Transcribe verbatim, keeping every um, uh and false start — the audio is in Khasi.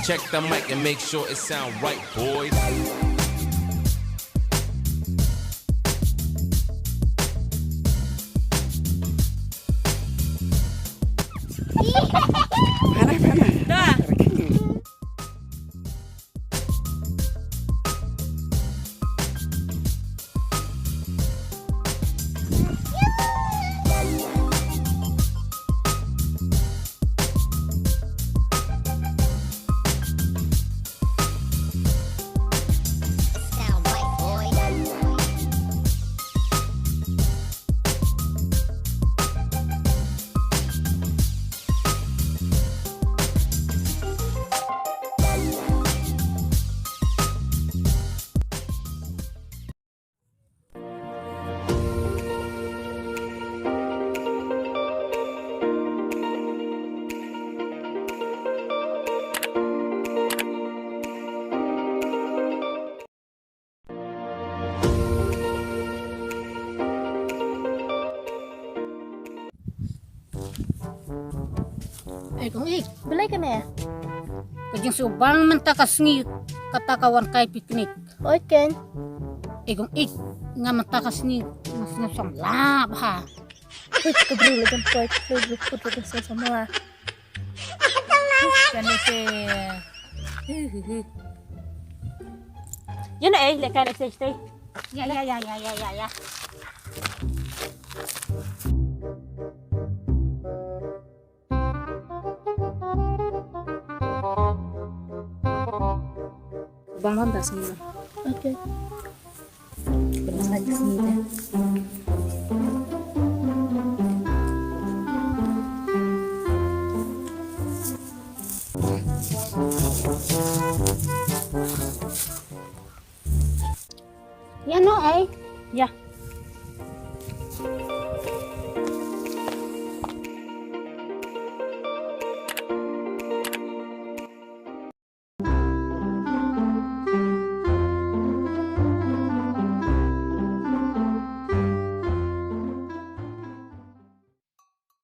Check the mic and make sure it sound right, boys. Ei kong ik, balei kane? Ka jingsngewbang mynta ka sngi kata ka wan kai picnic. Oi kong. Ei kong ik, nga mynta ka sngi nga sngew samla bha. Oi ka briew la jam poi, ka briew put la jam samla. Kane te. Ïa na ei, leh kan ei stay stay. Ïa ïa ïa ïa ïa ïa. Bang bang da sini. Okay. Bang bang da sini da. Ïa no ei? Ïa.